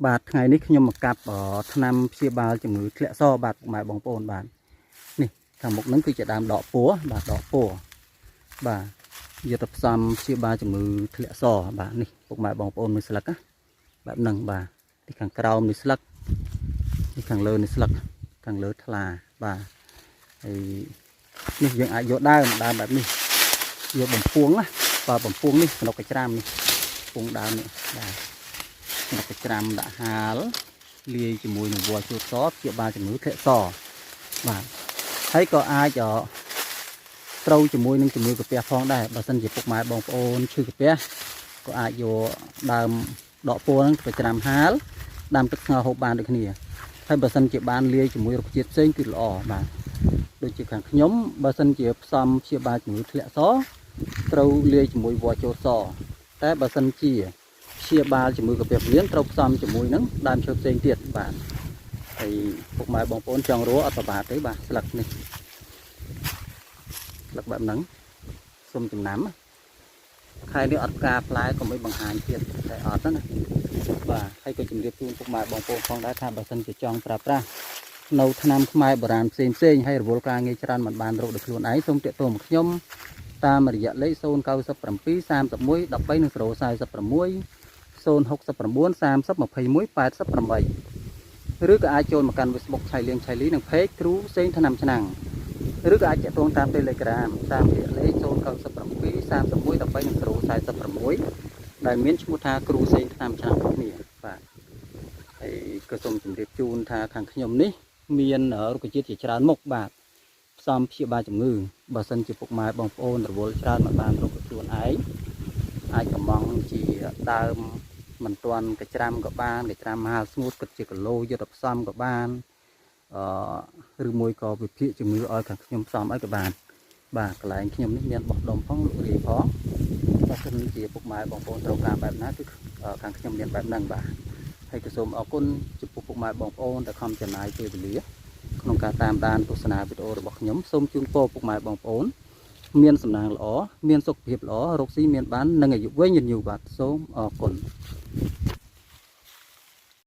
បាទថ្ងៃនេះខ្ញុំមកកាប់ថ្នាំព្យាបាលជំងឺធ្លាក់សបាទពុកម៉ែបងប្អូនបាទនេះខាងមុខហ្នឹងគឺជាដើមដកពួរបាទដកពួរបាទយកទៅផ្សំព្យាបាលជំងឺធ្លាក់សបាទនេះពុកម៉ែបងប្អូនមួយស្លឹកណាបែបហ្នឹងបាទនេះខាងក្រោមនេះស្លឹកនេះខាងលើនេះស្លឹកខាងលើថ្លាបាទហើយនេះយើងអាចយកដើមដើមបែបនេះយកបំពងណាបាទបំពងនេះក្នុងកច្រាមនេះពងដើមនេះបាទ ក្នុងកច្រាំដាក់ហាលលាយជាមួយនឹងវល្លិជូតសព្យាបាលជំងឺធ្លាក់សបាទហើយក៏អាចត្រូវជាមួយនឹងជំងឺកាពះផងដែរបើសិនជាពុកម៉ែបងប្អូនឈឺកាពះក៏អាចយកដើមដកពួរហ្នឹងទៅច្រាំហាលដាំទឹកស្ងោរហូបបានដូចគ្នាហើយបើសិនជាបានលាយជាមួយរុក្ខជាតិផ្សេងគឺល្អបាទដូចជាខាងខ្ញុំបើសិនជាផ្សំព្យាបាលជំងឺធ្លាក់សត្រូវលាយជាមួយវល្លិជូតសតែបើសិនជា ព្យាបាលជំងឺកាពះពោះវៀនត្រូវផ្សំជាមួយនឹងដើមឈើផ្សេងទៀតបាទហើយពុកម៉ែបងប្អូនចង់រੂអត់ប្របាតទេបាទស្លឹកនេះស្លឹកបែបហ្នឹងសុំចំណាំខែនេះអត់ផ្កាផ្លែក៏មិនបង្ហាញទៀតតែអត់ណាបាទហើយក៏ជម្រាបជូនពុកម៉ែបងប្អូនផងដែរថាបើសិនជាចង់ប្រើប្រាស់នៅថ្នាំខ្មែរបុរាណផ្សេងផ្សេងហើយរវល់ការងារច្រើនមិនបានរកដោយខ្លួនឯងសូមទាក់ទងមកខ្ញុំតាមរយៈលេខ097 31 13និង046 069 30 21 88ឬក៏អាចចូលមកកាន់ Facebook ឆៃលៀងឆៃលីនិង Page គ្រូសេងថ្នាំឆ្នាំងឬក៏អាចទាក់ទងតាម Telegram តាមរយៈលេខ097 31 13និង046ដែលមានឈ្មោះថាគ្រូសេងថ្នាំឆ្នាំងដូចគ្នាបាទហើយក៏សូមជម្រាបជូនថាខាងខ្ញុំនេះមានរុក្ខជាតិជាច្រើនមុខបាទផ្សំព្យាបាលជំងឺបើសិនជាពុកម៉ែបងប្អូនរវល់ច្រើនមិនបានរកខ្លួនឯងអាចកំងជាដើម មិនទាន់កច្រាំក៏បានកច្រាំហាលស្ងួតគិតជាគីឡូយកទៅផ្សំក៏បានអឺឬមួយក៏វិភាគជំងឺឲ្យខាងខ្ញុំផ្សំឲ្យក៏បានបាទកន្លែងខ្ញុំនេះមានបោះដុំផងលក់រាយផងបើសិនជាពុកម៉ែបងប្អូនត្រូវការបែបណាគឺខាងខ្ញុំមានបែបហ្នឹងបាទហើយក៏សូមអរគុណចំពោះពុកម៉ែបងប្អូនដែលខំចំណាយពេលវេលាក្នុងការតាមដានទស្សនាវីដេអូរបស់ខ្ញុំសូមជូនពរពុកម៉ែបងប្អូនមានសំណាងល្អមានសុខភាពល្អរកស៊ីមានបាននិងអាយុវែងយឺនយូរបាទសូមអរគុណ។